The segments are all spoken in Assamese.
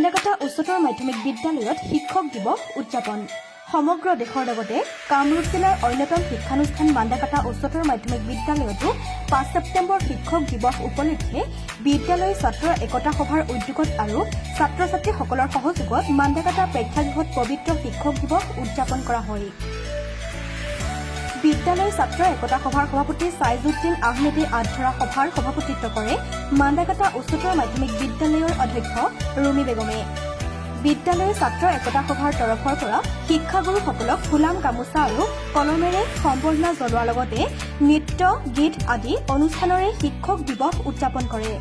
মান্দাকাটা উচ্চতৰ মাধ্যমিক বিদ্যালয়ত শিক্ষক দিৱস উদযাপন। সমগ্ৰ দেশৰ লগতে কামৰূপ জিলাৰ অন্যতম শিক্ষানুষ্ঠান মান্দাকাটা উচ্চতৰ মাধ্যমিক বিদ্যালয়তো 5 ছেপ্টেম্বৰ শিক্ষক দিৱস উপলক্ষে বিদ্যালয় ছাত্ৰ একতা সভাৰ উদ্যোগত আৰু ছাত্ৰ ছাত্ৰীসকলৰ সহযোগত মান্দাকাটা প্ৰেক্ষাগৃহত পবিত্ৰ শিক্ষক দিৱস উদযাপন কৰা হয়। বিদ্যালয় ছাত্ৰ একতা সভাৰ সভাপতি চাইজুদ্দিন আহমেদে আঁত ধৰা সভাৰ সভাপতিত্ব কৰে মান্দাকাটা উচ্চতৰ মাধ্যমিক বিদ্যালয়ৰ অধ্যক্ষ ৰুমি বেগমে। বিদ্যালয় ছাত্ৰ একতা সভাৰ তৰফৰ পৰা শিক্ষাগুৰুসকলক ফুলাম গামোচা আৰু কলমেৰে সম্বৰ্ধনা জনোৱাৰ লগতে নৃত্য গীত আদি অনুষ্ঠানৰে শিক্ষক দিৱস উদযাপন কৰে।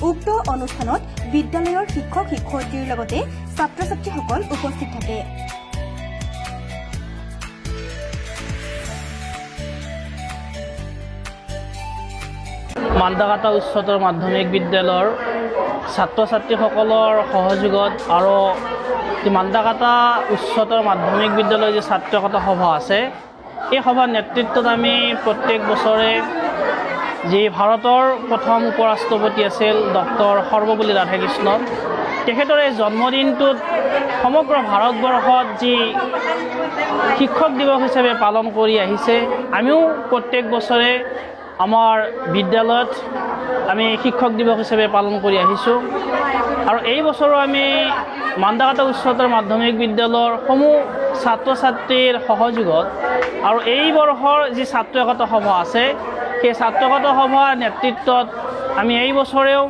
উক্ত অনুষ্ঠানত বিদ্যালয়ৰ শিক্ষক শিক্ষয়িত্ৰীৰ লগতে ছাত্ৰ ছাত্ৰীসকল উপস্থিত থাকে। মান্দাকাটা উচ্চতৰ মাধ্যমিক বিদ্যালয়ৰ ছাত্ৰ ছাত্ৰীসকলৰ সহযোগত আৰু যি মান্দাকাটা উচ্চতৰ মাধ্যমিক বিদ্যালয়ৰ যি ছাত্ৰ একতা সভা আছে, এই সভাৰ নেতৃত্বত আমি প্ৰত্যেক বছৰে যি ভাৰতৰ প্ৰথম উপ ৰাষ্ট্ৰপতি আছিল ডক্টৰ সৰ্বপল্লী ৰাধাকৃষ্ণন, তেখেতৰ এই জন্মদিনটোত সমগ্ৰ ভাৰতবৰ্ষত যি শিক্ষক দিৱস হিচাপে পালন কৰি আহিছে, আমিও প্ৰত্যেক বছৰে আমাৰ বিদ্যালয়ত আমি শিক্ষক দিৱস হিচাপে পালন কৰি আহিছোঁ। আৰু এই বছৰো আমি মান্দাকাটা উচ্চতৰ মাধ্যমিক বিদ্যালয়ৰ সমূহ ছাত্ৰ ছাত্ৰীৰ সহযোগত আৰু এই বৰ্ষৰ যি ছাত্ৰ একতা সভা আছে, সেই ছাত্ৰ একতা সভাৰ নেতৃত্বত আমি এই বছৰেও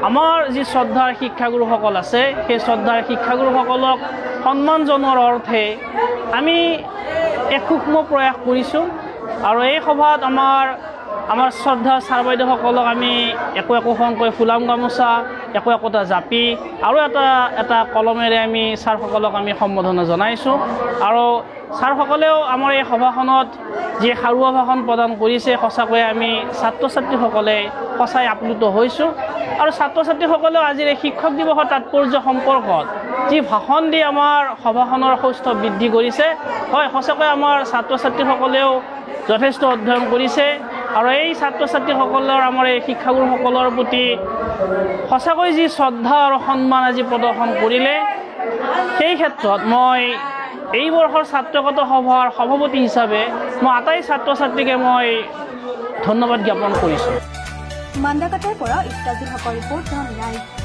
আমাৰ যি শ্ৰদ্ধাৰ শিক্ষাগুৰুসকল আছে, সেই শ্ৰদ্ধাৰ শিক্ষাগুৰুসকলক সন্মান জনোৱাৰ অৰ্থে আমি এক সূক্ষ্ম প্ৰয়াস কৰিছোঁ। আৰু এই সভাত আমাৰ শ্ৰদ্ধাৰ ছাৰ বাইদেউসকলক আমি একো একোখনকৈ ফুলাম গামোচা, একো একোটা জাপি আৰু এটা এটা কলমেৰে আমি ছাৰসকলক আমি সম্বৰ্ধনা জনাইছোঁ। আৰু ছাৰসকলেও আমাৰ এই সভাখনত যি সাৰুৱা ভাষণ প্ৰদান কৰিছে, সঁচাকৈয়ে আমি ছাত্ৰ ছাত্ৰীসকলে সঁচাই আপ্লুত হৈছোঁ। আৰু ছাত্ৰ ছাত্ৰীসকলেও আজিৰ এই শিক্ষক দিৱসৰ তাৎপৰ্য সম্পৰ্কত যি ভাষণ দি আমাৰ সভাখনৰ সৌষ্ঠৱ বৃদ্ধি কৰিছে, হয়, সঁচাকৈ আমাৰ ছাত্ৰ ছাত্ৰীসকলেও যথেষ্ট অধ্যয়ন কৰিছে। আৰু এই ছাত্ৰ ছাত্ৰীসকলৰ আমাৰ এই শিক্ষাগুৰুসকলৰ প্ৰতি সঁচাকৈ যি শ্ৰদ্ধা আৰু সন্মান আজি প্ৰদৰ্শন কৰিলে, সেই ক্ষেত্ৰত মই এই বৰ্ষৰ ছাত্ৰ একতা সভাৰ সভাপতি হিচাপে মই আটাই ছাত্ৰ ছাত্ৰীকে মই ধন্যবাদ জ্ঞাপন কৰিছোঁ। মান্দাকাটাৰ পৰা ইফতাজুল হকৰ ৰিপৰ্ট, লাইভ।